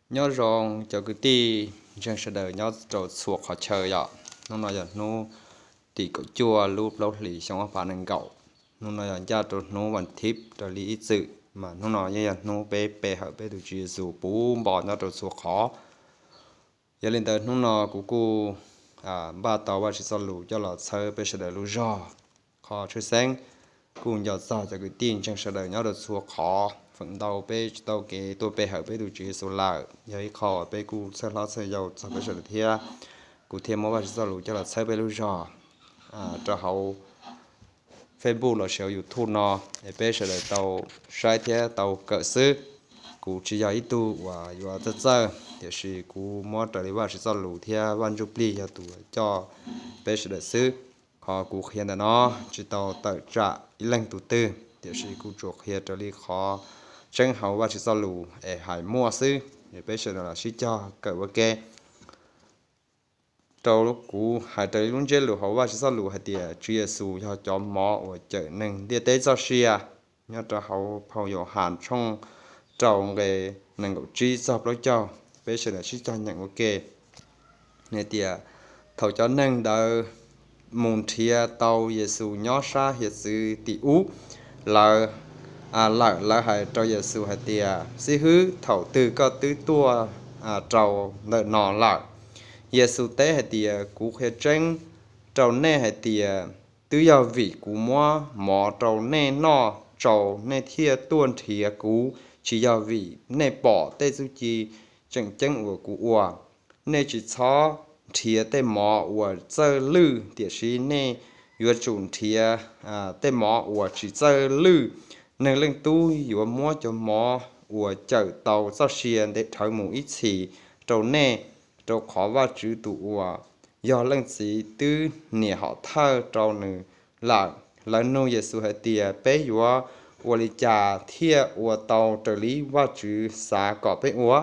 Nyob zoo cov kwv tij ntseeg sawv daws nyob rau txhua qhov chaw yom. Hnub no yog hnub tim kaum cuaj lub plaub hlis xyoo ob phav nees nkaum. Hnub no yog ncaj rau hnub vas thiv raws li ib txwm, mas hnub no yeej yog hnub peb pe hawm peb tus Tswv Yexus puv npo nyob rau txhua qhov. Yog li ntawd hnub no kuv kuj npaj tau Vajtswv txoj lus coj los txhawb peb sawv daws lub zog. Qhov tshwj xeeb kuj nco txog cov kwv tij ntseeg sawv daws nyob rau txhua qhov, feem ntau peb tsis tau kev tuaj pe hawm peb tus Tswv Yexus lawm, yog ib qho uas peb kuj txhawj hlob txhawj yau txog peb sawv daws thiab. Kuv thiaj muab Vajtswv txoj lus coj los txhawb peb lub zog rau hauv Facebook los sis hauv YouTube no, es peb sawv daws tau saib thiab tau kawm xwb. Kuv tsis yog ib tug uas yuav txawj txawj, tiam sis kuv muab raws li Vajtswv txoj lus thiab Vaj Ntsujplig yog tus coj peb sawv daws xwb. Qhov kuv qhia ntawm no tsis tau tawm tsam ib leej tus twg, tiam sis kuv tsuas qhia raws li qhov tseeb hauv Vajtswv txoj lus es hais muaj xwb, es peb sawv daws los sib cog kawm ua ke. Rau kuv hais raws li lub ntsiab lus hauv Vajtswv txoj lus hais tias Tswv Yexus yog cov mov uas cawm neeg ntiaj teb txoj sia. Nyob rau hauv phau Yauhas tshooj rau nqe nees nkaum tsib txog plaub caug, peb sawv daws sib cog nyeem ua ke. Nws tias, thaum cov neeg ntawd mus nrhiav tau Yexus nyob sab hiav txwv tim ub lawm, lawv hais rau Yexus hais tias, Xib hwb, thaum twg koj twb tuaj rau ntawm no lawm? Yexus teb hais tias, Kuv qhia tseeb rau nej hais tias, twb yog vim kuv muab mov rau nej noj tsau nej thiaj tuaj nrhiav kuv, tsis yog vim nej pom tej txuj ci tseem ceeb uas kuv ua. Nej tsis txhob nrhiav tej mov uas txawj lwj, tiam sis nej yuav tsum nrhiav tej mov uas tsis txawj lwj. Neeg Leej Tub yuav muab cov mov uas cawm tau txoj sia ntev dhawv mus ib txhis rau nej, rau qhov Vajtswv tus uas yog Leej Txiv twb nias hom thawj rau nws lawm. Lawv nug Yexus hais tias, Peb yuav ua li cas thiaj ua tau raws li Vajtswv xav kom peb ua?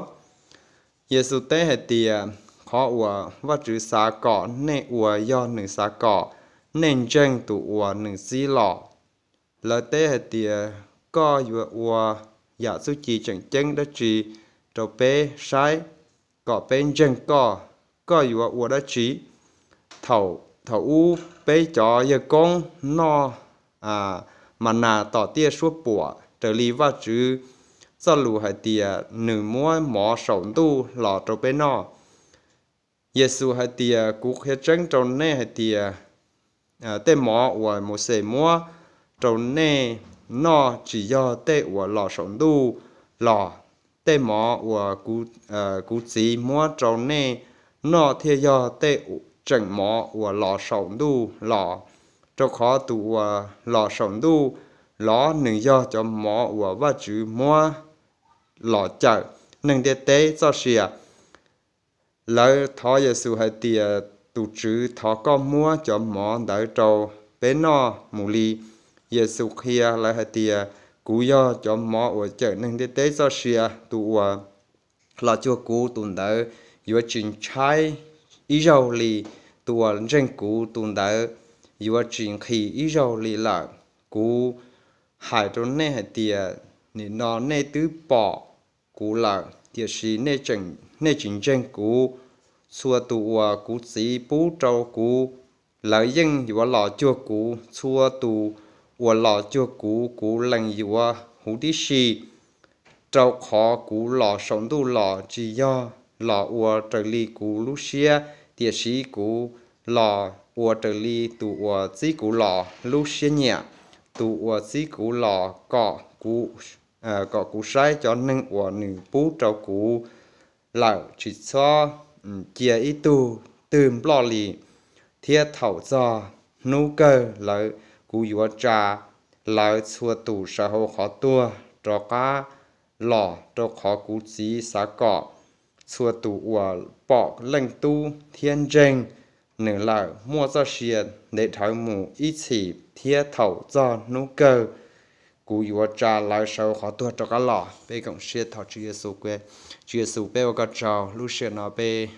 Yexus teb hais tias, Qhov uas Vajtswv xav kom nej ua yog nws xav kom nej ntseeg tus uas nws txib los. Lawv teb hais tias, Koj yuav ua yam txuj ci tseem ceeb dab tsi rau peb saib, kom peb ntseeg koj? Koj yuav ua dab tsi? Thaum ub peb cov yawg koob noj ma nas tom tiaj suab puam raws li Vajtswv txoj lus hais tias, nws muab mov saum ntuj los rau peb noj. Yexus hais tias, Kuv qhia tseeb rau nej hais tias, tej mov uas Mauxes muab rau nej noj tsis yog tej uas los saum ntuj los. Tej mov uas kuv Txiv muab rau nej noj thiaj yog tej tseem mov uas los saum ntuj los. Rau qhov tus uas los saum ntuj los nws yog cov mov uas Vajtswv muab los cawm neeg ntiaj teb txoj sia. Lawv thov Yexus hais tias, Tus Tswv, thov koj muab cov mov ntawd rau peb noj mus li. Yexus qhia lawv hais tias, Kuv yog cov mov uas cawm neeg ntiaj teb txoj sia. Tus uas los cuag kuv, tus ntawd yuav tsis tshaib ib zaug li. Tus uas ntseeg kuv, tus ntawd yuav tsis nqhis ib zaug li lawm. Kuv hais rau nej hais tias, nim no nej twb pom kuv lawm, tiam sis nej tsis ntseeg kuv. Txhua tus uas kuv Txiv pub rau kuv, lawv yeej yuav los cuag kuv. Txhua tus uas los cuag kuv, kuv lees yuav huv tib si. Rau qhov kuv los saum ntuj los tsis yog los ua raws li kuv lub siab, tiam sis kuv los ua raws li tus uas txib kuv los lub siab nyiam. Tus uas txib kuv los kom kuv saib cov neeg uas nws pub rau kuv lawm, tsis txhob cia ib tug twg nploj li. Thiab thaum txog hnub kawg lawm, kuv yuav tsa lawv txhua tus sawv hauv qhov tuag rov qab los, rau qhov kuv Txiv xav kom txhua tus uas pom Leej Tub thiab ntseeg nws lawm muaj txoj sia ntev dhawv mus ib txhis. Thiab thaum txog hnub kawg kuv yuav tsa lawv sawv qhov tuag rov qab los. Peb koom siab thov Tswv Yexus, Tswv Yexus, peb ua koj tsaug lub sij hawm no peb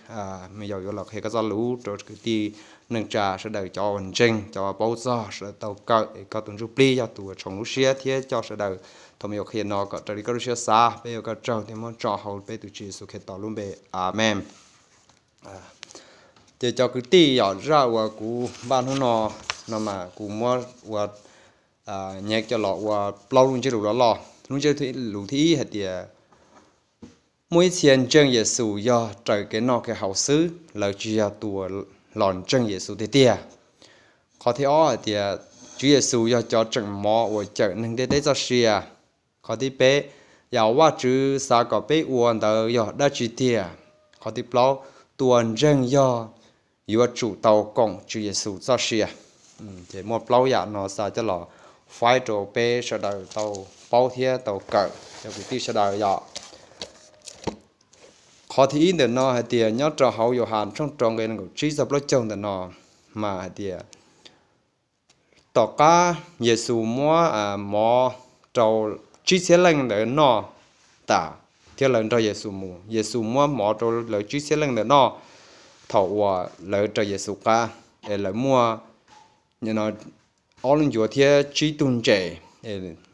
me nyuam yuav los qhia koj txoj lus rau kwv tij neej tsa sawv daws, cov uas ntseeg, cov uas paub txog, sawv daws tau kawm es koj tus ntsuj plig yog tus uas tshoov lub siab thiab coj sawv daws thaum me nyuam qhia no kom raws li koj lub siab xav. Peb ua koj tsaug thiab muab tso hauv peb tus Tswv Yexus Khetos lub npe, amees. Ces cov kwv tij, yog zaj uas kuv npaj hnub no, no mas kuv muab ua nyev coj los ua plaub lub ntsiab lus loj loj. Lub ntsiab lus thib ib hais tias muaj ib txhia ntseeg Yexus yog raws kev noj kev haus xwb, lawv tsis yog tus uas los ntseeg Yexus tiag tiag. Qhov thib ob hais tias Tswv Yexus yog cov tseem mov uas cawm neeg ntiaj teb txoj sia. Qhov thib peb, yam Vajtswv xav kom peb ua ntawd yog dab tsi tiag? Qhov thib plaub, tus uas ntseeg yog yuav tsum tau koom Tswv Yexus txoj sia. Ces muaj plaub yam no xav coj los faib rau peb sawv daws tau paub thiab tau kawm, cov kwv tij sawv daws yom. Qhov thib ib ntawm no hais tias nyob rau hauv Yauhas tshooj rau nqe nees nkaum tsib txog plaub caug ntawm no mas hais tias tom qab Yexus muab mov rau tsib txhiab leej ntawd noj tas thiab lawv nrog Yexus mus, Yexus muab mov rau lawv tsib txhiab leej ntawd noj thaum uas lawv raws Yexus qab, es lawv muaj ob lub ncuav thiab tsib tug ntses,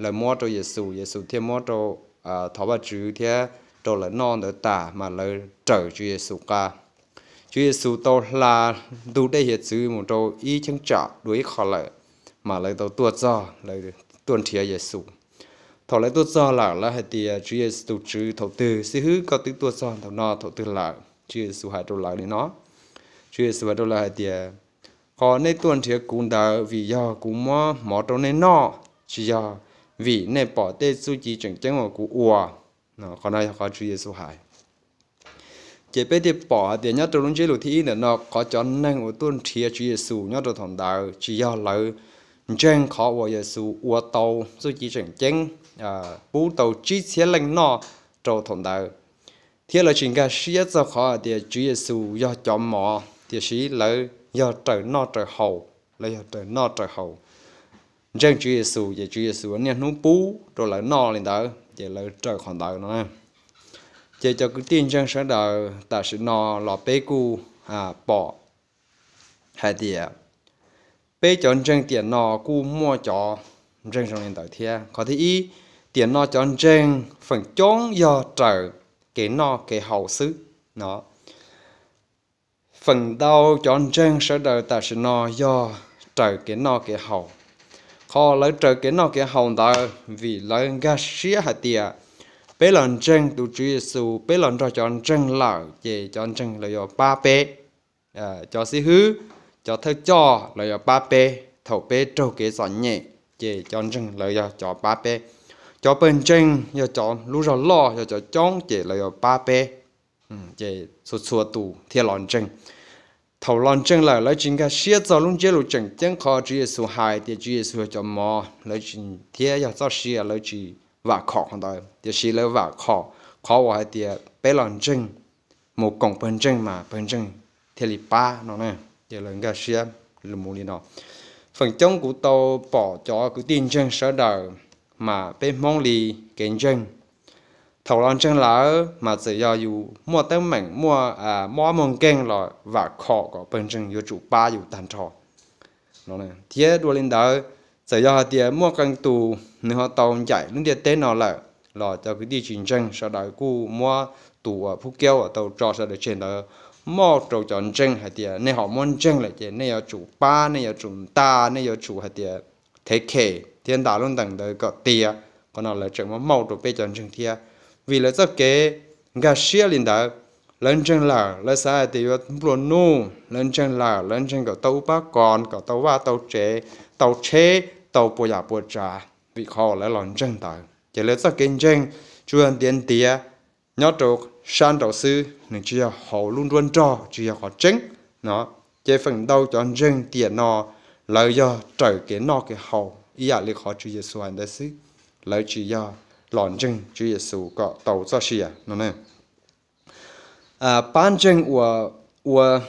lawv muab rau Yexus, Yexus thiaj muab rau, thov Vajtswv thiab rau lawv noj ntawd tas mas lawv raws Tswv Yexus qab. Tswv Yexus tau hla ntug dej hiav txwv mus rau ib cheeb tsam dua ib qho lawm, mas lawv tau tuaj txog, lawv tuaj nrhiav Yexus. Thaum lawv tuaj txog lawm, lawv hais tias, Tswv Yexus, tus Tswv, thaum twg xib hwb koj twb tuaj txog ntawm no thaum twg lawm? Tswv Yexus hais rau lawv li no, Tswv Yexus hais rau lawv hais tias, qhov nej tuaj nrhiav kuv ntawd vim yog kuv muab mov rau nej noj, tsis yog vim nej pom tej txuj ci tseem ceeb uas kuv ua. Qhov no yog qhov Tswv Yexus hais. Ces peb thiaj pom hais tias nyob rau lub ntsiab lus thib ib ntawm no, qhov cov neeg uas tuaj nrhiav Tswv Yexus nyob rau thaum ntawd tsis yog lawv ntseeg qhov uas Yexus ua tau txuj ci tseem ceeb, pub tau tsib txhiab leej noj rau thaum ntawd, thiab lawv tsis nkag siab txog qhov hais tias Tswv Yexus yog cov mov, tiam sis lawv yog raws noj raws haus, lawv yog raws noj raws haus. Ntseeg Tswv Yexus ces Tswv Yexus niaj hnub pub rau lawv noj li ntawd, ces lawv raws qhov ntawd no. Ces cov kwv tij ntseeg sawv daws, tam sim no los peb kuj pom hais tias peb cov ntseeg tiam no kuj muaj cov ntseeg zoo li ntawd thiab. Qhov thib ib, tiam no cov ntseeg feem coob yog raws kev noj kev haus xwb no. Feem ntau cov ntseeg sawv daws tam sim no yog raws kev noj kev haus. Qhov lawv raws kev noj kev haus ntawd vim lawv nkag siab hais tias peb los ntseeg tus Tswv Yexus, peb los nrog cov ntseeg lawm ces cov ntseeg lawv yuav pab peb. Cov xib hwb, cov thawj coj lawv yuav pab peb thaum peb raug kev txom nyem, ces cov ntseeg lawv yog cov pab peb. Cov pawg ntseeg yog cov lub zog loj, yog cov coob ces lawv yuav pab peb. Ces txhua txhua tus thiaj los ntseeg. Thaum los ntseeg lawm lawv tsis nkag siab txog lub ntsiab lus tseem ceeb qhov Tswv Yexus hais tias Tswv Yexus yog cov mov, lawv tsis, thiab yog txoj sia, lawv tsis vam khom qhov ntawd, tiam sis lawv vam khom qhov uas hais tias peb los ntseeg, mus koom pawg ntseeg mas pawg ntseeg thiaj li pab no na. Ces lawv nkag siab mus li no. Feem coob kuv tau pom cov kwv tij ntseeg sawv daws mas peb Hmoob li kev ntseeg, thaum los ntseeg lawm mas txawm yog yus muaj teeb meem, muaj mob muaj nkeeg los vam khom kom pawg ntseeg yuav tsum pab yus tag nrho. Thiab dua li ntawd, txawm yog hais tias muaj qee tus nws ho tau ncaim lub ntiaj teb no lawm los cov kwv tij tsis ntseeg sawv daws kuj muab tus uas phub kiab uas tau tso sawv daws tseg ntawd mauj rau cov ntseeg hais tias nej ho muab ntseeg lawm ces nej yuav tsum pab, nej yuav tsum ntaj, nej yuav tsum hais tias thev khem thiab nta lub ntees ntawd kom tiav. Qhov no lawv tseem muab mauj rau peb cov ntseeg thiab. Vim lawv txoj kev nkag siab li ntawd, lawv ntseeg lawm lawv xav hais tias yuav nplua nuj, lawv ntseeg lawm lawv ntseeg kom tau ub pab kos, kom tau vaj tau tsev, tau tsheb, tau puas yam puas tsav, vim qhov lawv los ntseeg ntawd. Ces lawv txoj kev ntseeg tsuas yog ntiav ntiav nyob rau sab nraud xwb, nws tsis yog hauv lub nruab nrog, tsis yog qhov tseeb no. Ces feem ntau cov ntseeg tiam no lawv yog raws kev noj kev haus ib yam li qhov Tswv Yexus hais ntawd xwb, lawv tsis yog los ntseeg Tswv Yexus kom tau txoj sia no. Pab ntseeg uas,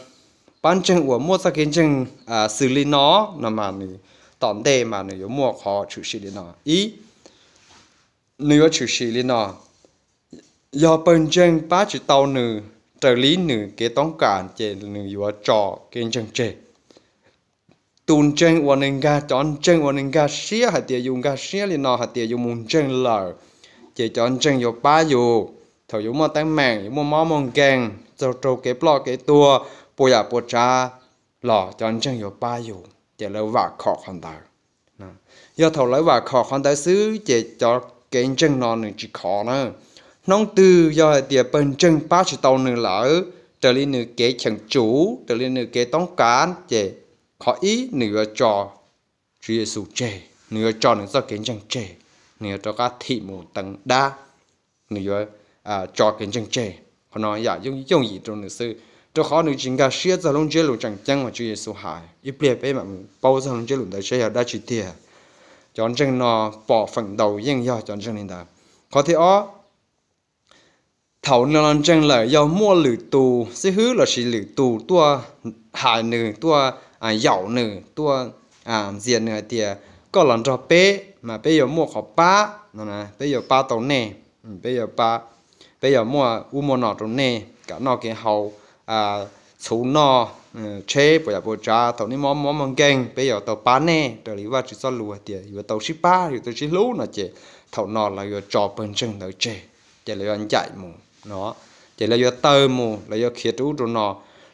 pab ntseeg uas muaj txoj kev ntseeg xws li no, no mas nws tom ntej mas nws yuav muaj qhov tshwm sim li no. Ib, nws yuav tshwm sim li no: yog pawg ntseeg pab tsis tau nws raws li nws kev toob kas ces nws yuav tso kev ntseeg tseg. Tus ntseeg uas nws nkag, cov ntseeg uas nws nkag siab hais tias yus nkag siab li no hais tias yus mus ntseeg lawm, ces cov ntseeg yuav pab yus. Thaum yus muaj teeb meem, yus muaj mob muaj nkeeg, txog rau kev ploj kev tuag, puas yam puas tsav los cov ntseeg yuav pab yus, ces lawv vam khom qhov ntawd. Yog thaum lawv vam khom qhov ntawd xwb ces cov kev ntseeg no nws tsis khov na. Hnub twg yog hais tias pawg ntseeg pab tsis tau nws lawm raws li nws kev cheem tsum, raws li nws kev toob kas, ces qhov ib nws yuav tso Tswv Yexus tseg, nws yuav tso nws txoj kev ntseeg tseg, nws yuav rov qab thim mus teev dab, nws yuav tso kev ntseeg tseg. Qhov no yam yooj yim rau nws xwb, rau qhov nws tsis nkag siab txog lub ntsiab lus tseem ceeb uas Tswv Yexus hais. Ib pliag peb mam paub txog lub ntsiab lus ntawd seb yog dab tsi tiag. Cov ntseeg no pom feem ntau yeej yog cov ntseeg li ntawd. Qhov thib ob, thaum nws los ntseeg lawm yog muaj lwm tus xib hwb lossis lwm tus tuaj hais nws, tuaj yaum nws, tuaj ntxias nws hais tias koj los nrog peb mas peb yuav muaj qhov pab, peb yuav pab tau nej, peb yuav pab, peb yuav muaj ub muaj no rau nej, kev noj kev haus, txhuv noj, tsheb puas yam puas tsav, thaum nej mob mob muaj nkeeg peb yuav tau pab nej raws li Vajtswv txoj lus hais tias yuav tau sib pab, yuav tau sib hlub no ces thaum no lawv yuav tso pawg ntseeg ntawd tseg, ces lawv yuav ncaim mus no, ces lawv yuav tawg mus, lawv yuav khiav rau ub rau no.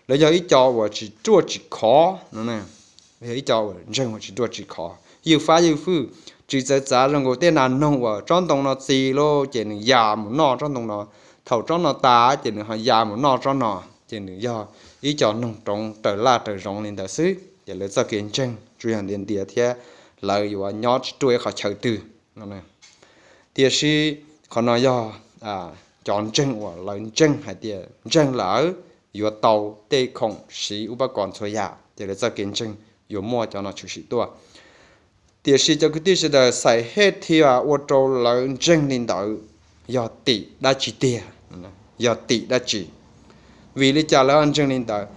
Lawv yog ib co uas tsis ruaj tsis khov no, yog ib co uas ntseeg uas tsis ruaj tsis khov, ywj fab ywj fwj, tsis txawv txav zoo nkaus tej nas noog uas tsob ntoo no txi lawm ces nws ya mus noj tsob ntoo no, thaum tsob no tas ces nws ho ya mus noj tsob no, ces nws yog ib co noog roov raws laj raws zoov li ntawd xwb, ces lawv txoj kev ntseeg tsuas yog ntiav ntiav thiab lawv yuav nyob tsis ruaj ib qhov chaw twg. Tiam sis qhov no yog cov ntseeg uas lawv ntseeg hais tias ntseeg lawm yuav tau tej khoom siv ub pab kos txhua yam, ces lawv txoj kev ntseeg yuav muaj cov no tshwm sim tuaj. Tiam sis cov kwv tij sawv daws, xais hej thiab ua rau lawv ntseeg li ntawd yog tim dab tsi tiag? Yog tim dab tsi? Vim li cas lawv ho ntseeg li ntawd?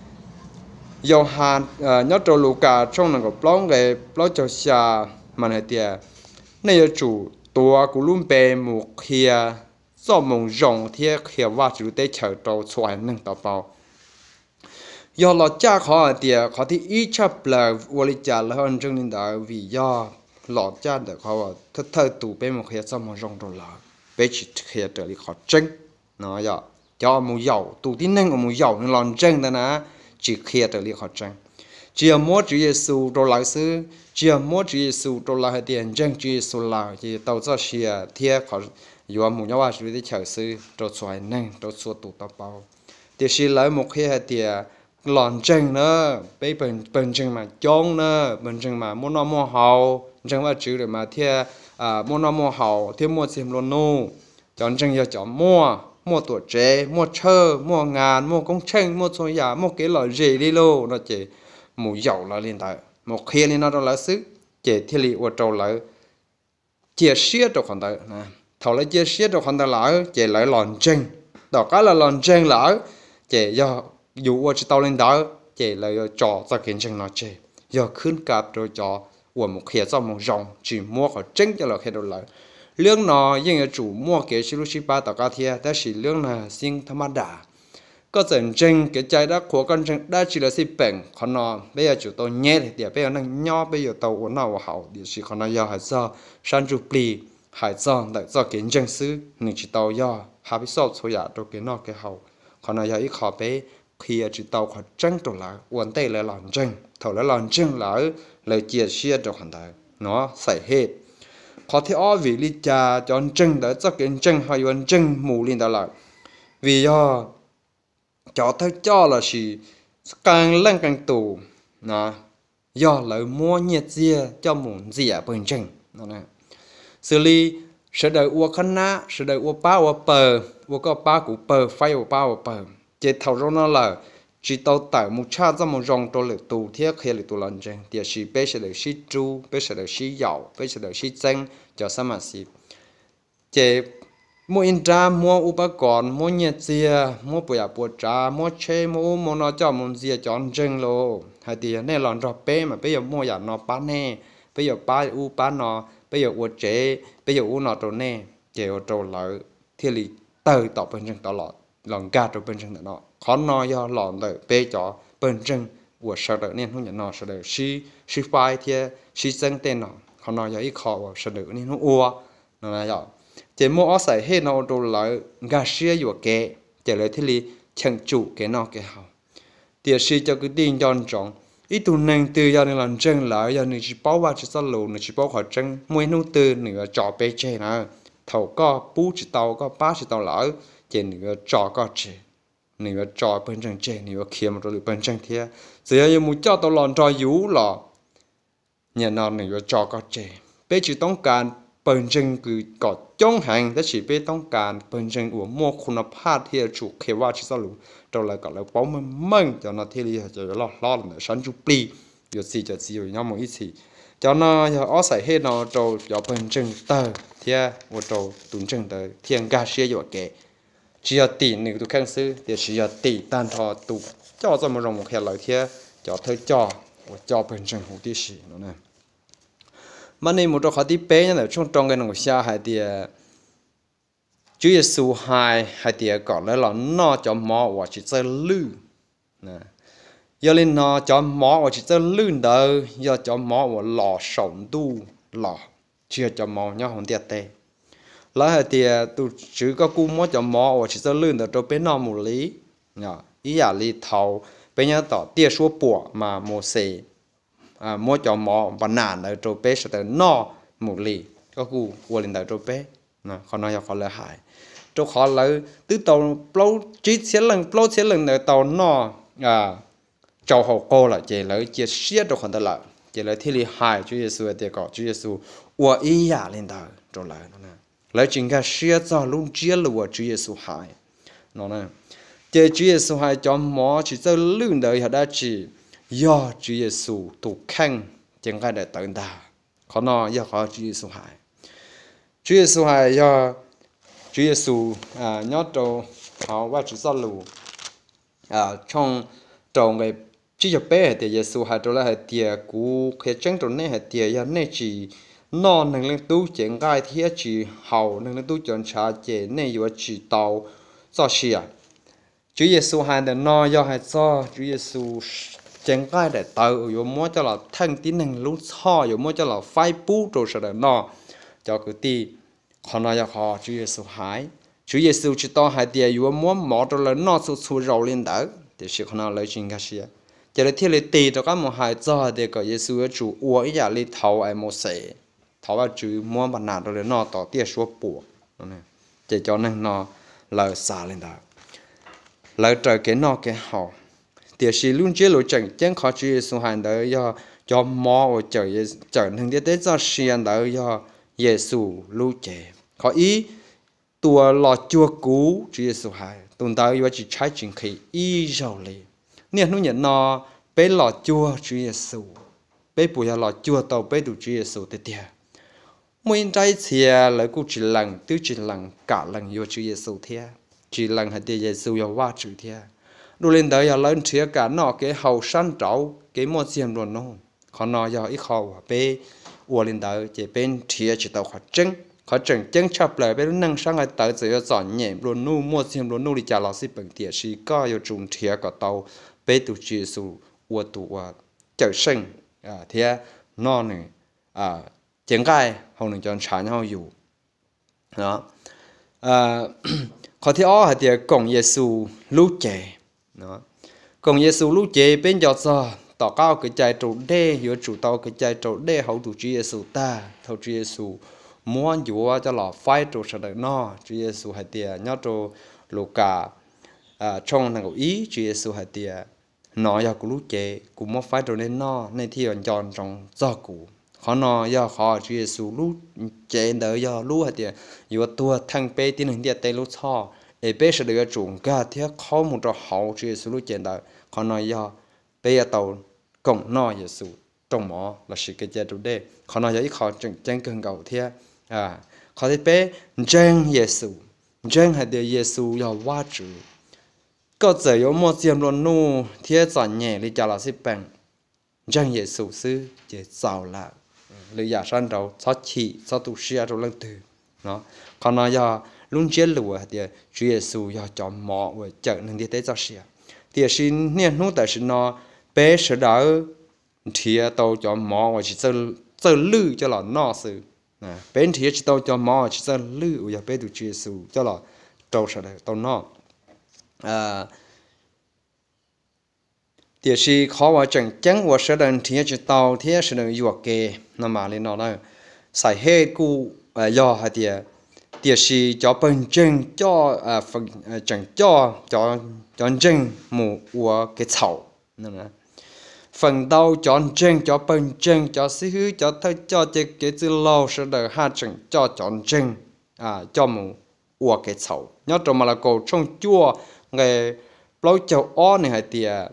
Yauhas nyob rau Lukas tshooj nees nkaum plaub nqe plaub caug xya mas hais tias, nej yuav tsum tuav kuv lub npe mus qhia txoj moo zoo thiab qhia Vajtswv lub teb chaws rau txhua haiv neeg tau paub. Yog los caj qhov hais tias qhov thib ib tshaj plaws ua li cas lawv ho ntseeg li ntawd, vim yog los caj ntawm qhov thawj tus peb mus qhia txoj moo zoo rau lawv, peb tsis qhia raws li qhov tseeb no. Cov mus yaum, tus tib neeg uas mus yaum nws los ntseeg ntawd na, tsis qhia raws li qhov tseeb. Tsis yog muab Tswv Yexus rau lawv xwb, tsis yog muab Tswv Yexus rau lawv hais tias ntseeg Tswv Yexus lawm ces yuav tau txoj sia thiab yuav mus nyob Vajtswv teb chaws xwb rau txhua haiv neeg, rau txhua tus tau paub. Tiam sis lawv mus qhia hais tias los ntseeg na, peb pawg ntseeg mas coob na, pawg ntseeg mas muaj noj muaj haus, ntseeg Vajtswv lawm mas thiaj muaj noj muaj haus thiab muaj txiag nplua nuj. Cov ntseeg yog cov muaj, muaj tuam tsev, muaj tshawj, muaj ngas, muaj koob tsheej, muaj txhua yam, muaj kev lom zem li lauj no ces mus yaum lawv li ntawd, mus qhia li no rau lawv xwb, ces thiaj li ua rau lawv cia siab rau qhov ntawd. Thaum lawv cia siab rau qhov ntawd lawm ces lawv los ntseeg. Tom qab lawv los ntseeg lawm ces yog yus ua tsis tau li ntawd ces lawv yuav tso txoj kev ntseeg no tseg, yog khwb ka rau cov uas mus qhia txoj moo zoo tsis muab qhov tseeb coj los qhia rau lawv. Lub no yeej yuav tsum muaj kev sib hlub sib pab tom qab thiab, tab sis lub no xib thab mab dam. Koj txawm ntseeg kev cai dab qhuas, koj ntseeg dab tsi los xij peem, qhov no peb yuav tsum tau nyeb hais tias peb ua neej nyob peb yuav tau ua noj ua haus, tiam sis qhov no yog hais txog sab ntsuj plig, hais txog ntawm txoj kev ntseeg xwb, nws tsis tau yog hab pib xauj txhua yam rau kev noj kev haus. Qhov no yog ib qho peb qhia tsis tau qhov tseeb rau lawv ua ntej lawv los ntseeg. Thaum lawv los ntseeg lawm, lawv cia siab rau qhov ntawd no, xais hej. Qhov thib ob, vim li cas cov ntseeg ntawd txoj kev ntseeg ho yuav ntseeg mus li ntawd lawm? Vim yog cov thawj coj lossis qee leej qee tus yog lawv muab nyiaj txiag coj mus ntxias pawg ntseeg. Xws li sawv daws ua khab nab, sawv daws ua pab ua pawg, ua koj pab kuv pawg, faib ua pab ua pawg, ces thaum zoo no lawm, tsis tau tawm mus tshaj txoj moo zoo rau lwm tus thiab qhia lwm tus los ntseeg, tiam sis peb sawv daws sib rub, peb sawv daws sib yaum, peb sawv daws sib txeeb cov xab mam xis. Ces muaj ib nrab muab ub pab kos, muab nyiaj txiag, muab puas yam puas tsav, muab tsheb, muab ub muab no coj mus ntxias cov ntseeg lauj, hais tias yog nej los nrog peb mas peb yuav muaj yam no pab nej, peb yuav pab ub pab no, peb yuav ua tsev, peb yuav ub no rau nej. Ces ua rau lawv thiaj li tawg tom pawg ntseeg tod los, los nkag rau pawg ntseeg ntawm no. Qhov no yog los ntawm peb cov pawg ntseeg uas sawv daws niaj hnub nim no sawv daws sib, sib faib thiab sib txeeb tej no. Qhov no yog ib qho uas sawv daws niaj hnub ua no. Ces muaj ob xaim hej no ua rau lawv nkag siab yuam kev, ces lawv thiaj li cheem tsum kev noj kev haus. Tiam sis cov kwv tij nco ntsoov, ib tug neeg twg yog nws los ntseeg lawm, yog nws tsis paub Vajtswv txoj lus, nws tsis paub qhov tseeb, muaj ib hnub twg nws yuav tso peb tseg na. Thaum koj pub tsis tau, koj pab tsis tau lawm, ces nws yuav tso koj tseg, nws yuav tso pawg ntseeg tseg, nws yuav khiav mus rau lwm pawg ntseeg thiab. Txawm yog yuav mus coj tau los nrog yus los, nim no nws yuav tso koj tseg. Peb tsis toob kas pawg ntseeg kws kom coob heev, tab sis peb toob kas pawg ntseeg uas muaj khu no phaj thiab yuav tsum qhia Vajtswv txoj lus rau lawv kom lawv paub meej meej, cov no thiaj li yog cov yuav loj hlob los ntawm sab ntsuj plig, yuav txi cov txiv yuav nyob mus ib txhis. Cov no yog ob xaim hej no rau cov pawg ntseeg tawg thiab ua rau tus ntseeg ntawd thiaj nkag siab yuam kev. Tsis yog tim nws tus kheej xwb, tiam sis yog tim tag nrho tus coj txoj moo zoo mus qhia lawv thiab cov thawj coj uas coj pawg ntseeg huv tib si no. Mas nej mus rau qhov thib peb nyob ntawm tshooj rau nqe nees nkaum xya hais tias, Tswv Yexus hais hais tias kom lawv los noj cov mov uas tsis txawj lwj. Yog li no cov mov uas tsis txawj lwj ntawd yog cov mov uas los saum ntuj los, tsis yog cov mov nyob hauv ntiaj teb. Lawv hais tias, Tus Tswv, koj kuj muab cov mov uas tsis txawj lwj ntawd rau peb noj mus li. Ib yam li thaum peb nyob tom tiaj suab puam mas Mauxes muab cov mov npa nas ntawd rau peb sawv daws noj mus li, koj kuj ua li ntawd rau peb. Qhov no yog qhov lawv hais, rau qhov lawv twb tau plaub tsib txhiab leej, plaub txhiab leej ntawd tau noj tsau hau qaug lawm, ces lawv cia siab rau qhov ntawd lawm, ces lawv thiaj li hais Tswv Yexus hais tias kom Tswv Yexus ua ib yam li ntawd rau lawv. Lawv tsis nkag siab txog lub ntsiab lus uas Tswv Yexus hais no. Ces Tswv Yexus hais cov mov tsis txawj lwj ntawd yog dab tsi? Yog Tswv Yexus tus kheej cev nqaij daim tawv ntag. Qhov no yog qhov Tswv Yexus hais. Tswv Yexus hais yog, Tswv Yexus nyob rau hauv Vajtswv txoj lus tshooj rau nqe tsib caug peb hais tias, Yexus hais rau lawv hais tias, Kuv qhia tseeb rau nej hais tias yog nej tsis noj Neeg Leej Tub cev nqaij thiab tsis haus Neeg Leej Tub cov ntshav ces nej yuav tsis tau txoj sia. Tswv Yexus hais ntawm no yog hais txog Tswv Yexus cev nqaij daim tawv uas yuav muab coj los theej tib neeg lub txhoj, yuav muab coj los faib pub rau sawv daws noj. Cov kwv tij, qhov no yog qhov Tswv Yexus hais. Tswv Yexus tsis tau hais tias yuav muab mov rau lawv noj txhua txhua zaus li ntawd, tiam sis qhov no lawv tsis nkag siab, ces lawv thiaj li tig rov qab mus hais txog hais tias kom Yexus yuav tsum ua ib yam li thaum Mauxes, thaum Vajtswv muab npa nas rau lawv noj tom tiaj suab puam. Ces cov neeg no lawv xav li ntawd, lawv raws kev noj kev haus. Tiam sis lub ntsiab lus tseem ceeb qhov Tswv Yexus hais ntawd yog cov mov uas cawm neeg ntiaj teb txoj sia ntawd yog Yexus lub cev. Qhov ib, tus uas los cuag kuv, Tswv Yexus hais, tus ntawd yuav tsis tshaib tsis nqhis ib zaug li. Niaj hnub nim no peb los cuag Tswv Yexus, peb puas yog los cuag tau peb tus Tswv Yexus tiag tiag? Muaj ib nrab ib txhia lawv kuj tsis lees, twb tsis lees, kam lees yuav Tswv Yexus thiab, tsis lees hais tias Yexus yog Vajtswv thiab. Dua li ntawd yog lawv nrhiav kev noj kev haus sab nraud kev muaj txiag nplua nuj. Qhov no yog ib qho uas peb ua li ntawd ces peb nrhiav tsis tau qhov tseeb. Qhov tseem ceeb tshaj plaws peb lub neej sab nqaij tawv txawm yuav txom nyem nplua nuj muaj txiag nplua nuj li cas los xij peem, tiam sis koj yuav tsum nrhiav kom tau peb tus Tswv Yexus ua tus uas cawm seej thiab noj nws cev nqaij haus nws cov ntshav nyob hauv yus. Qhov thib ob hais tias koom Yexus lub cev. Koom Yexus lub cev peb nco txog tom qab ua kev cai raus dej, yuav tsum tau ua kev cai raus dej hauv tus Tswv Yexus tag, thaum Tswv Yexus muab ncuav coj los faib rau sawv daws noj. Tswv Yexus hais tias nyob rau Lukas tshooj nees nkaum ib, Tswv Yexus hais tias, Nov yog kuv lub cev, kuv muab faib rau nej noj, nej thiaj yuav nco ntsoov txog kuv. Qhov no yog qhov Tswv Yexus lub cev ntawd yog lub hais tias yuav tuag theej peb tib neeg ntiaj teb lub txhoj, es peb sawv daws yuav tsum nkag thiab qhaub mus rau hauv Tswv Yexus lub cev ntawd. Qhov no yog peb yuav tau koom noj Yexus rooj mov lossis kev cai raus dej. Qhov no yog ib qho tseem ceeb kawg nkaus thiab. Qhov thib peb, ntseeg Yexus, ntseeg hais tias Yexus yog Vajtswv. Koj txawm yuav muaj txiag nplua nuj thiab txom nyem li cas los xij peem, ntseeg Yexus xwb ces txaus lawm. Lwm yam sab nraud txhob chim, txhob tu siab rau leej twg. no. Qhov no yog lub ntsiab lus hais tias Tswv Yexus yog cov mov uas cawm neeg ntiaj teb txoj sia. Tiam sis niaj hnub tam sim no peb sawv daws nrhiav tau cov mov uas tsis txawj lwj coj los noj xwb. Peb nrhiav tsis tau cov mov uas tsis txawj lwj uas yog peb tus Tswv Yexus coj los rau sawv daws tau noj. Tiam sis qhov uas tseem ceeb uas sawv daws nrhiav tsis tau thiab sawv daws yuam kev no mas li no na. Xais hej kuj yog hais tias, tiam sis cov pawg ntseeg tseem coj cov ntseeg mus ua kev txhaum. Feem ntau cov ntseeg, cov pawg ntseeg, cov xib hwb, cov thawj coj, cov kev txwj laug sawv daws haj tseem coj cov ntseeg coj mus ua kev txhaum. Nyob rau Malakaus tshooj cuaj nqe plaub caug ob nws hais tias,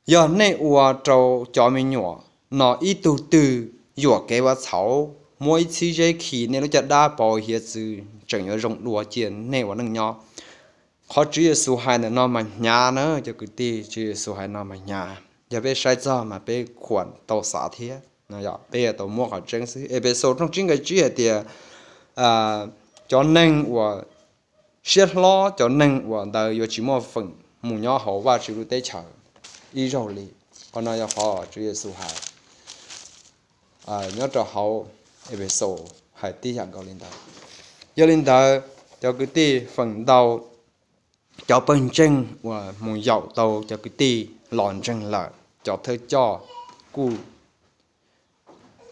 yog nej ua rau cov me nyuam no ib tug twg yuam kev ua txhaum, muab ib txhib zeb khi nej lub caj dab pauv hiav txwv tseem yuav zoo dua cia nej ua neej nyob. Qhov Tswv Yexus hais ntawm no mas hnyav na cov kwv tij, Tswv Yexus hais no mas hnyav. Yog peb saib txog mas peb khuam tau xav thiab, peb yuav tau muab qhov tseeb xwb. Efexus tshooj tsib nqe tsib hais tias, cov neeg uas siab hlob, cov neeg uas ntawd yuav tsis muaj feem mus nyob hauv Vajtswv lub teb chaws ib zaug li. Qhov no yog qhov Tswv Yexus hais nyob rau hauv Efexus hais tib yam nkaus li ntawd. Yog li ntawd, cov kwv tij, feem ntau cov pawg ntseeg uas mus yaum tau cov kwv tij los ntseeg lawm, cov thawj coj kuj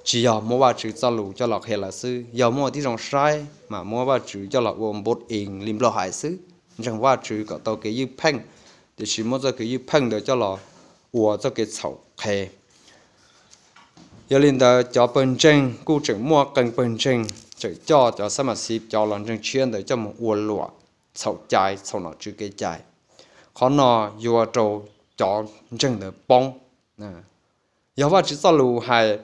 tsis yog muab Vajtswv txoj lus coj los qhia lawv xwb, yog muaj tib zoo saib mas muab Vajtswv coj los ua nput ees li Nplog hais xwb, ntseeg Vajtswv kom tau kev ywj pheej, tiam sis muab txoj kev ywj pheej ntawd coj los ua txoj kev txhaum qhev. Yog li ntawd, cov pawg ntseeg kuj tseem muaj qee pawg ntseeg tseem coj cov xab mas xis, cov los ntseeg tshiab ntawd coj mus ua luam, txhaum cai, txhaum nom tswv kev cai. Qhov no yuav rau cov ntseeg ntawd poob. Yog Vajtswv txoj lus hais,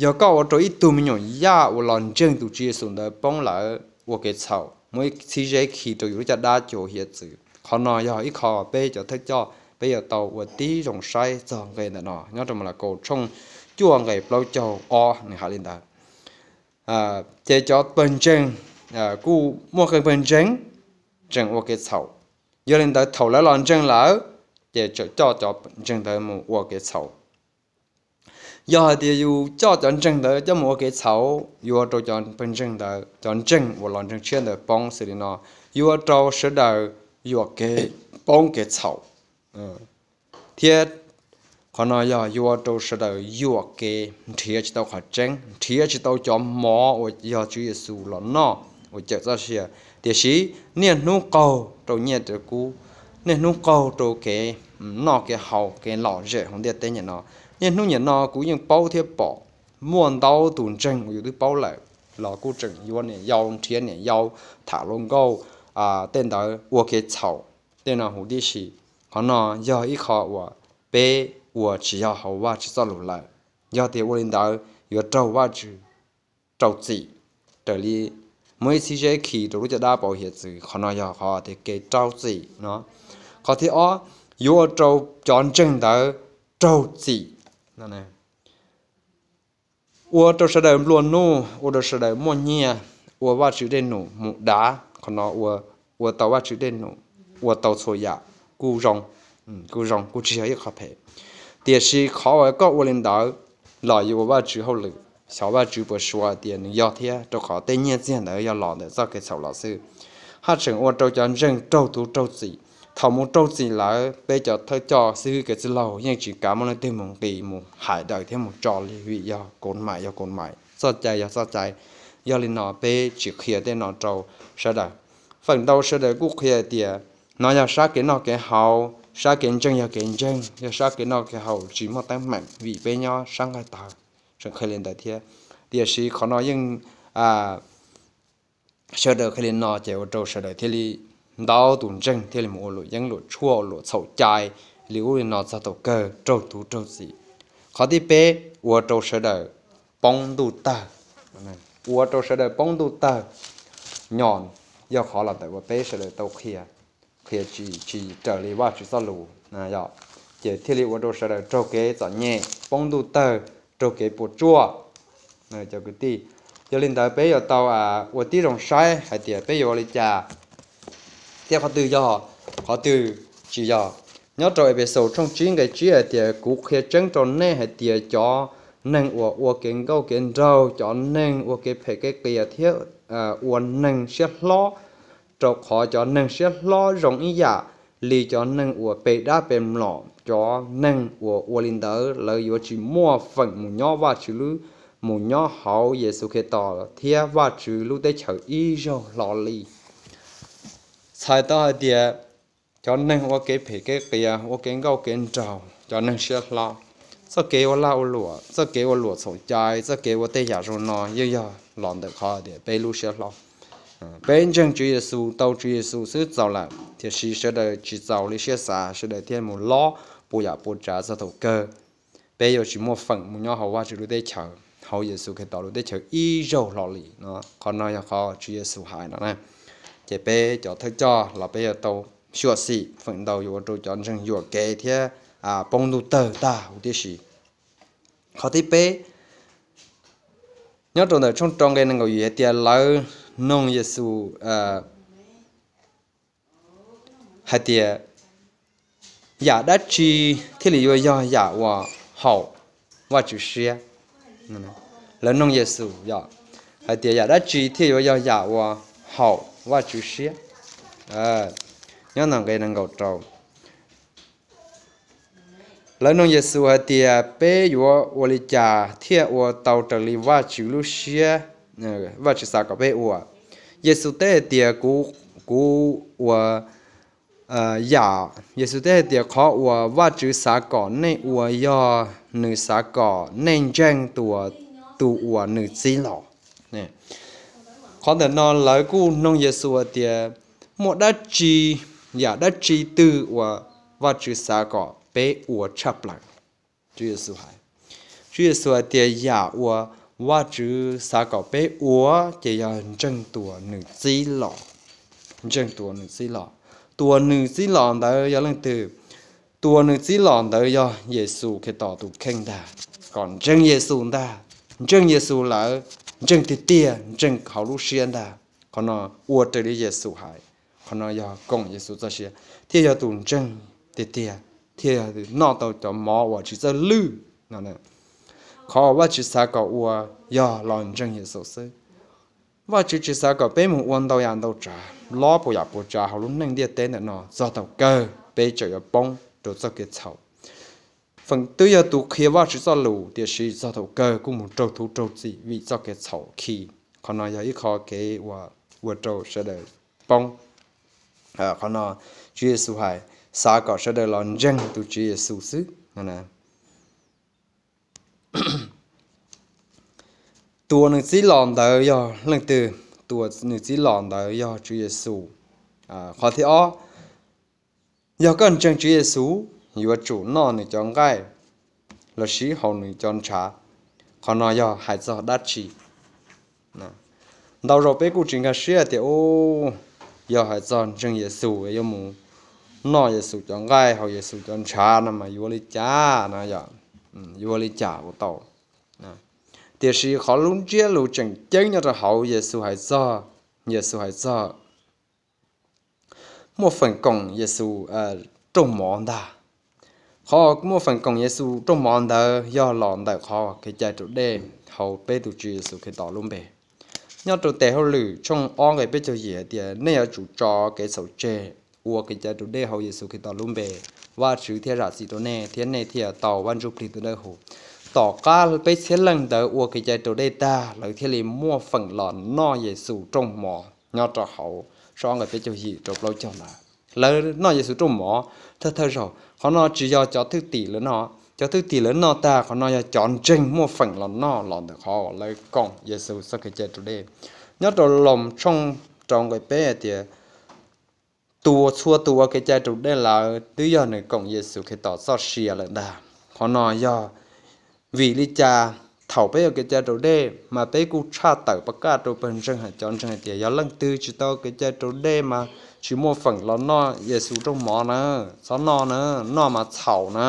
yog koj ua rau ib tug me nyuam yaj uas los ntseeg tus Tswv Yexus ntawd poob lawm, ua kev txhaum, muab ib txhib zeb khi rau yus lub caj dab cuag hiav txwv. Qhov no yog ib qho peb cov thawj coj peb yuav tau ua tib zoo saib txog nqe ntawm no nyob rau Malakaus tshooj cuaj nqe plaub caug ob nws hais li ntawd. Ces cov pawg ntseeg kuj muaj qee pawg ntseeg tseem ua kev txhaum. Yog li ntawd, thaum lawv los ntseeg lawm, ces tseem coj cov ntseeg ntawd mus ua kev txhaum. Yog hais tias yus coj cov ntseeg ntawd coj mus ua kev txhaum, yuav rau cov pawg ntseeg ntawd, cov ntseeg uas los ntseeg tshiab ntawd poob xws li no, yuav rau sawv daws yuam kev poob kev txhaum, thiab qhov no yog yuav rau sawv daws yuam kev nrhiav tsis tau qhov tseeb, nrhiav tsis tau cov mov uas yog Tswv Yexus los noj uas cawm txoj sia. Tiam sis niaj hnub qaug rau nyiaj rau kub, niaj hnub qaug rau kev noj kev haus, kev lom zem hauv ntiaj teb nyem no, niaj hnub nyem no kuv yeej paub thiab pom muaj ntau tus ntseeg uas yus twb paub lawm los kuj tseem yuav niam yau, nrhiav niam yau, tham hluas nkauj, tej ntawd ua kev txhaum, tej no huv tib si. Qhov no yog ib qho uas peb ua tsis yog hauv Vajtswv txoj lus lawm. Yog tias ua li ntawd yuav raug Vajtswv rau txim, raws li muab ib txhib zeb khi rau lub caj dab pauv hiav txwv. Qhov no yog qhov tias kev rau txim no. Qhov thib ob, yuav ua rau cov ntseeg ntawd raug txim, ua rau sawv daws nplua nuj, ua rau sawv daws muaj nyiaj, ua Vajtswv dej num mus dav. Qhov no ua tau Vajtswv dej num, ua tau txhua yam, kuj zoo, kuj zoo, kuj tsis yog ib qho phem. Tiam sis qhov uas koj ua li ntawd los yuav ua Vajtswv hauj lwm, xyov Vajtswv puas suav tias nws yog thiab, rau qhov tej nyiaj txiag ntawd yog los ntawm txoj kev txhaum los xwb. Haj tseem ua rau cov ntseeg raug tuv raug txim. Thaum mus raug txim lawm, peb cov thawj coj xib hwb kev txwj laug yeej tsis kav muaj leej twg mus nqis mus hais daws thiab mus tso li, vim yog kaum mais yog kaum mais, txoj cai yog txoj cai. Yog li no peb tsis qhia tej no rau sawv daws. Feem ntau sawv daws kuj qhia tias no yog sab kev noj kev haus, sab kev ntseeg yog kev ntseeg, yog sab kev noj kev haus tsis muaj teeb meem vim peb nyob sab nqaij tawv, tseem qhia li ntawd thiab. Tiam sis qhov no yeej sawv daws qhia li no ces ua rau sawv daws thiaj li ntau tus ntseeg thiaj li mus ua luam yeeb luam tshuaj, ua luam txhaum cai li ub li no txog thaum kawg raug tuv raug txim. Qhov thib peb, ua rau sawv daws poob ntuj tawg. Ua rau sawv daws poob ntuj tawg, nyom yog qhov los ntawm uas peb sawv daws tau qhia, qhia tsis raws li Vajtswv txoj lus, ces thiaj li ua rau sawv daws raug kev txom nyem, poob ntuj tawg, raug kev puas tsuaj. Cov kwv tij, Yog li ntawd peb yuav tau ua tib zoo saib hais tias peb yuav ua li cas thiab qhov twg yog, qhov twg tsis yog. Nyob rau Efexus tshooj tsib nqe tsib hais tias, kuv qhia tseeb rau nej hais tias cov neeg uas ua kev nkauj kev nraug, cov neeg ua kev phem kev qias thiab ua neeg siab hlob, rau qhov cov neeg siab hlob zoo ib yam li cov neeg uas pe dab pe mlom. Cov neeg uas ua li ntawd lawv yuav tsis muaj feem mus nyob Vajtswv lub, mus nyob hauv Yexus Khetos thiab Vajtswv lub teb chaws ib zaug hlo li. Txhais tau hais tias cov neeg ua kev phem kev qias, ua kev nkauj kev nraug, cov neeg siab hlob, txoj kev ua lag ua luam, txoj kev ua luam txhaum cai, txoj kev ua tej yam zoo no yeej yog los ntawm qhov tias peb lub siab hlob. Peb ntseeg Tswv Yexus, tau Tswv Yexus xwb txaus lawm, tiam sis sawv daws tsis txaus li siab xav, sawv daws thiaj mus lob puas yam puas tsav txog thaum kawg peb yuav tsis muaj feem mus nyob hauv Vajtswv lub teb chaws, hauv Yexus Khetos lub teb chaws ib zaug hlo li no. Qhov no yog qhov Tswv Yexus hais no na. Ces peb cov thawj coj los peb yuav tau xyuam xim feem ntau yuav ua rau cov ntseeg yuam kev thiab poob ntuj tawg tag huv tib si. Qhov thib peb, nyob rau ntawm tshooj rau nqe nees nkaum yim hais tias lawv noog Yexus hais tias yam dab tsi thiaj li yuav yog yam uas haum Vajtswv siab. Lawv noog Yexus yog hais tias yam dab tsi thiaj yuav yog yam uas haum Vajtswv siab. Nyob ntawm nqe nees nkaum rau, lawv noog Yexus hais tias peb yuav ua li cas thiaj ua tau raws li Vajtswv lub siab, Vajtswv xav kom peb ua. Yexus teb hais tias kuv, kuv ua yam, Yexus teb hais tias qhov uas Vajtswv xav kom nej ua yog nws xav kom nej ntseeg tus uas nws txib los. Qhov ntawm no lawv kuj noog Yexus hais tias muaj dab tsi, yam dab tsi twg uas Vajtswv xav kom peb ua tshaj plaws? Tswv Yexus hais, Tswv Yexus hais tias yam uas Vajtswv xav kom peb ua ces yog ntseeg tus uas nws txib los. Ntseeg tus uas nws txib los. Tus uas nws txib los ntawd yog leej twg? Tus uas nws txib los ntawd yog Yexus Khetos tus kheej ntag. Kom ntseeg Yexus ntag. Ntseeg Yexus lawm, ntseeg tiag tiag, ntseeg hauv lub siab ntag. Qhov no ua raws li Yexus hais. Qhov no yog koom Yexus txoj sia, thiaj yog tus ntseeg tiag tiag, thiaj yog tus noj tau cov mov uas tsis txawj lwj no. Qhov uas Vajtswv xav kom ua yog los ntseeg Yexus xwb. Vajtswv tsis xav kom peb mus ua ntau yam ntau tsav, lob puas yam puas tsav hauv lub neej ntiaj teb ntawm no txog thaum kawg peb tseem yuav poob rau txoj kev txhaum. Feem twb yog tus qhia Vajtswv txoj lus, tiam sis txog thaum kawg kuj mus raug thuv raug txim vim txoj kev txhaum khi. Qhov no yog ib qho kev uas ua rau sawv daws poob. Qhov no Tswv Yexus hais, xav kom sawv daws los ntseeg tus Tswv Yexus xwb. Tus uas nws txib los ntawd yog leej twg? Tus uas nws txib los ntawd yog Tswv Yexus. Qhov thib ob, yog koj ntseeg Tswv Yexus, yuav tsum noj nws cov nqaij los sis haus nws cov ntshav. Qhov no yog hais txog dab tsi? Ntau zaus peb kuj tsis nkag siab tias, u, yog hais txog ntseeg Yexus yuav mus noj Yexus cov nqaij haus Yexus cov ntshav no mas yuav li cas no yog, yuav li cas ua tau? Tiam sis qhov lub ntsiab lus tseem ceeb nyob rau hauv Yexus hais txog, Yexus hais txog muaj feem koom Yexus rooj mov ntag. Qhov muaj feem koom Yexus rooj mov ntawd yog los ntawm qhov kev cai raus dej hauv peb tus Tswv Yexus Khetos lub npe. Nyob rau tes hauj lwm tshooj ob nqe peb caug yim hais tias nej yuav tsum tso kev txhaum tseg, ua kev cai raus dej hauv Yexus Khetos lub npe, Vajtswv thiaj zam txim rau nej thiab nej thiaj tau Vaj Ntsuj Plig tus dawb huv. Tom qab peb txhiab leej ntawd ua kev cai raus dej tag, lawv thiaj li muaj feem los noj Yexus rooj mov nyob rau hauv tshooj ob nqe peb caug yim rau plaub caug ntawd. Lawv noj Yexus rooj mov thawj thawj zaug. Qhov no tsis yog cov thwj tim lawv noj, cov thwj tim lawv noj tag, qhov no yog cov ntseeg muaj feem los noj los ntawm qhov lawv koom Yexus txoj kev cai raus dej. Nyob rau Loos tshooj rau nqe peb hais tias, tus, txhua tus ua kev cai raus dej lawm twb yog nws koom Yexus Khetos txoj sia lawm ntag. Qhov no yog vim li cas thaum peb ua kev cai raus dej mas peb kuj tshaj tawm pov kaj rau pawg ntseeg, cov ntseeg hais tias yog leej twg tsis tau kev cai raus dej mas tsis muaj feem los noj Yexus rooj mov na, txhob noj na, noj mas txhaum na.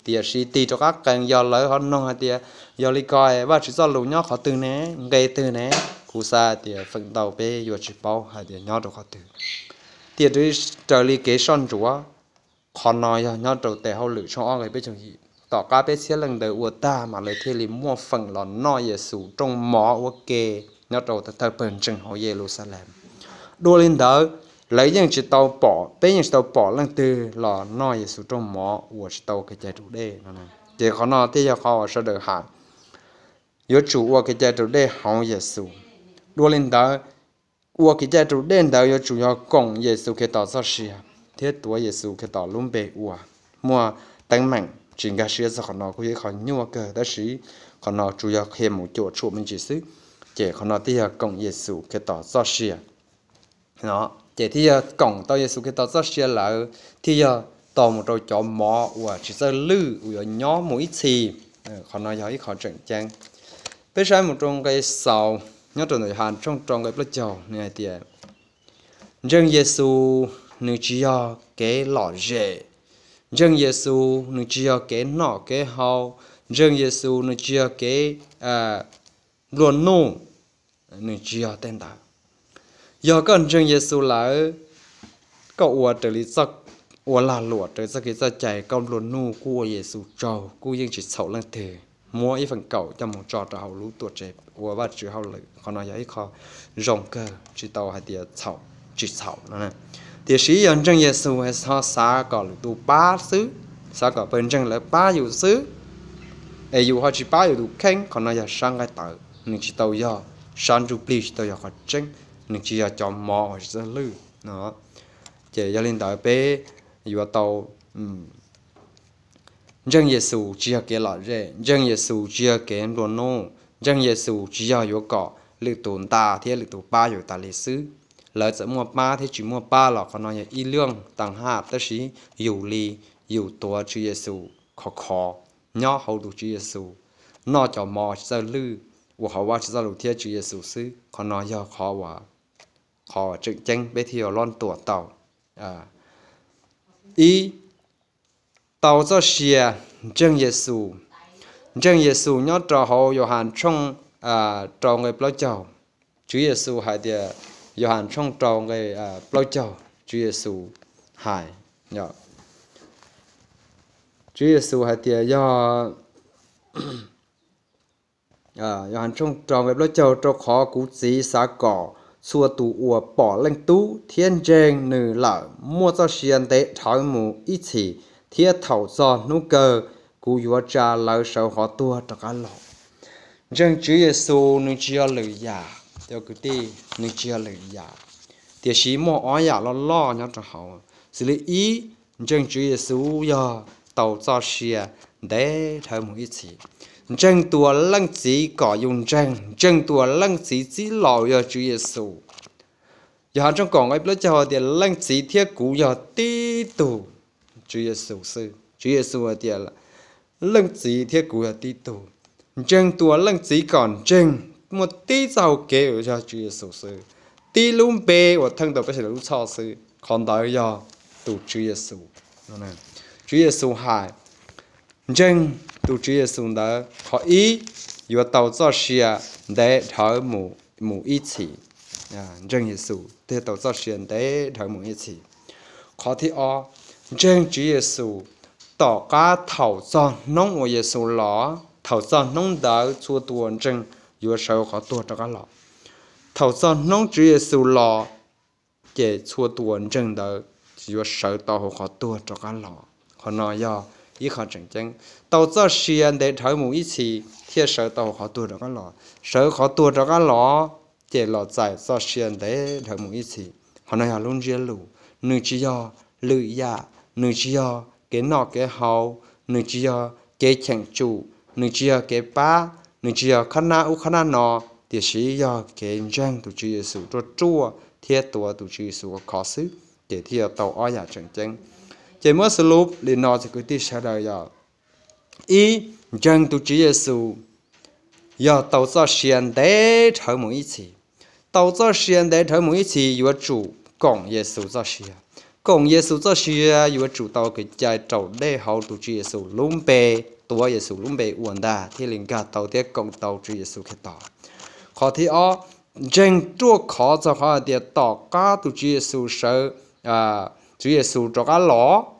Tiam sis tig rov qab qees yog lawv ho noog hais tias, yog li ko Vajtswv txoj lus nyob qhov twg ne, nqe twg ne? Kuv xav hais tias feem ntau peb yuav tsis paub hais tias nyob rau qhov twg. Tiam sis raws li kev soj ntsuam, qhov no yog nyob rau Tes Hauj Lwm tshooj ob nqe peb caug yim, tom qab peb txhiab leej ntawd ua tag mas lawv thiaj li muaj feem los noj Yexus rooj mov ua ke nyob rau thawj pawg ntseeg hauv Yeluxalees. Dua li ntawd, lawv yeej tsis tau pom, peb yeej tsis tau pom leej twg los noj Yexus rooj mov uas tsis tau ua kev cai raus dej no. Ces qhov no thiaj yog qhov uas sawv daws hais, yuav tsum ua kev cai raus dej hauv Yexus. Dua li ntawd, ua kev cai raus dej ntawd yuav tsum yog koom Yexus Khetos txoj sia thiab tuav Yexus Khetos lub npe ua. Muaj teeb meem tsis nkag siab txog qhov no kuj yog ib qho nyuaj kawg, tab sis qhov no tsuas yog qhia mus cuam tshuam me ntsis xwb. Ces qhov no thiaj yog koom Yexus Khetos txoj sia. Ces thiaj yog koom tau Yexus Khetos txoj sia lawm, thiaj yog tos mus rau cov mov uas tsis txawj lwj uas yuav nyob mus ib txhis. Qhov no yog ib qho tseem ceeb. Peb saib mus rau nqe xaus nyob rau ntawm Yauhas tshooj rau nqe plaub caug, nws hais tias, ntseeg Yexus nws tsis yog kev lom zem, ntseeg Yexus nws tsis yog kev noj kev haus, ntseeg Yexus nws tsis yog kev nplua nuj, nws tsis yog tej ntawd. Yog koj ntseeg Yexus lawm, koj ua raws li, ua lag luam raws txoj kev txoj cai, koj nplua nuj kuj ua Yexus tsaug, kuj yeej tsis txhaum leej twg. Muab ib feem kaum coj mus tso rau hauv lub tuam tsev ua Vajtswv hauj lwm, qhov no yog ib qho zoo kawg, tsis tau hais tias txhaum tsis txhaum no. Tiam sis yog ntseeg Yexus ho xav kom lwm tus pab xwb, xav kom pawg ntseeg lawv pab yus xwb, es yus ho tsis pab yus tus kheej, qhov no yog sab nqaij tawv, nws tsis tau yog sab ntsuj plig, tsis tau yog qhov tseeb, nws tsis yog cov mov uas tsis txawj lwj no. Ces yog li ntawd peb yuav tau ntseeg Yexus tsis yog kev lom zem, ntseeg Yexus tsis yog kev nplua nuj, ntseeg Yexus tsis yog yuav kom lwm tus nta thiab lwm tus pab yus tas li xwb. Lawv txawm muaj pab thiab tsis muaj pab los qhov no yog ib leej tag haj, tab sis yus li yus tuav Tswv Yexus khov kho, nyob hauv tus Tswv Yexus, noj cov mov tsis txawj lwj, ua qhov Vajtswv txoj lus thiab Tswv Yexus xwb, qhov no yog qhov uas, qhov tseem ceeb peb thiaj yuav lob tuam tau. Ib, tau txoj sia ntseeg Yexus. Ntseeg Yexus nyob rau hauv Yauhas tshooj rau nqe plaub caug. Tswv Yexus hais tias, Yauhas tshooj rau nqe plaub caug, Tswv Yexus hais, Tswv Yexus hais tias yog Yauhas tshooj rau nqe plaub caug, rau qhov kuv Txiv xav kom txhua tus uas pom leej Tub thiab ntseeg nws lawm muaj txoj sia ntev dhawv mus ib txhis, thiab thaum txog hnub kawg kuv yuav tsa lawv sawv qhov tuag rov qab los. Ntseeg Tswv Yexus nws tsis yog lwm yam, cov kwv tij, nws tsis yog lwm yam, tiam sis muaj ob yam loj loj nyob rau hauv. Xws li ib, ntseeg Tswv Yexus yog tau txoj sia ntev dhawv mus ib txhis. Ntseeg tus uas Leej Txiv kom yus ntseeg, ntseeg tus uas Leej Txiv txib los yog Tswv Yexus. Yauhas tshooj kaum nqe plaub caug tias, Leej Txiv thiab kuv yog tib tug. Tswv Yexus xwb. Tswv Yexus hais tias, Leej Txiv thiab kuv yog tib tug. Ntseeg tus uas Leej Txiv kom ntseeg, muaj tib txoj hau kev uas yog Tswv Yexus xwb, tib lub npe uas theej tau peb sawv daws lub txhoj xwb, qhov ntawd yog tus Tswv Yexus. Tswv Yexus hais, ntseeg tus Tswv Yexus ntawd, qhov ib, yuav tau txoj sia ntev dhawv mus ib txhis. Ntseeg Yexus thiaj tau txoj sia ntev dhawv mus ib txhis. Qhov thib ob, ntseeg Tswv Yexus, tom qab thaum txog hnub uas Yexus los, thaum txog hnub ntawd txhua tus uas ntseeg yuav sawv qhov tuag rov qab los. Thaum txog hnub Tswv Yexus los, ces txhua tus uas ntseeg ntawd yuav sawv tau hauv qhov tuag rov qab los. Qhov no yog ib qho tseem ceeb. Tau txoj sia ntev dhawv mus ib txhis thiaj sawv tau hauv qhov tuag rov qab los. Sawv qhov tuag rov qab los, ces los txais txoj sia ntev dhawv mus ib txhis. Qhov no yog lub ntsiab lus, nws tsis yog lwm yam, nws tsis yog kev noj kev haus, nws tsis yog kev cheem tsum, nws tsis yog kev pab, nws tsis yog qhab nab ub qhab nab no, tiam sis yog kev ntseeg tus Tswv Yexus ruaj ruaj thiab tuav tus Tswv Yexus khov xwb, ces thiaj yuav tau ob yam tseem ceeb. Ces muab xwb lub li no ces kwv tij sawv daws yog, ib, ntseeg tus Tswv Yexus yog tau txoj sia ntev dhawv mus ib txhis. Tau txoj sia ntev dhawv mus ib txhis yuav tsum koom Yexus txoj sia. koom Yexus txoj sia yuav tsum tau kev cai raus dej hauv tus Tswv Yexus lub npe, tuav Yexus lub npe ua ntag thiaj li nkag tau thiab koom tau Tswv Yexus Khetos. Qhov thib ob, ntseeg ruaj khov txog qhov hais tias tom qab tus Tswv Yexus sawv, Tswv Yexus rov qab los,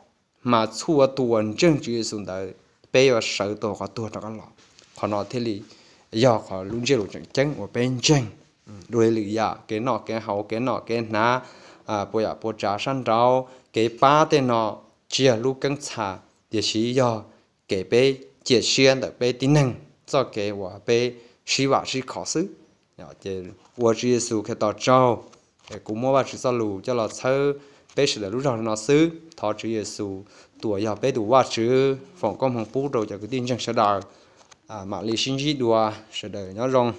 mas txhua tus uas ntseeg Tswv Yexus ntawd peb yuav sawv tau qhov tuag rov qab los. Qhov no thiaj li yog qhov lub ntsiab lus tseem ceeb uas peb ntseeg. Dua li lwm yam kev noj kev haus, kev noj kev hnav, puas yam puas tsav sab nraud, kev pab tej no tsis yog lub keeb txha, tiam sis yog kev peb cia siab ntawm peb tib neeg txoj kev uas peb sib vam sib khov xwb. Ces ua Tswv Yexus Khetos tsaug, kuv muab Vajtswv txoj lus coj los txhawb peb sawv daws lub zog no xwb. Thov Tswv Yexus tus uas yog peb tus Vajtswv foom koob hmoov pub rau cov kwv tij ntseeg sawv daws. Mam li sib ntsib dua, sawv daws nyob zoo.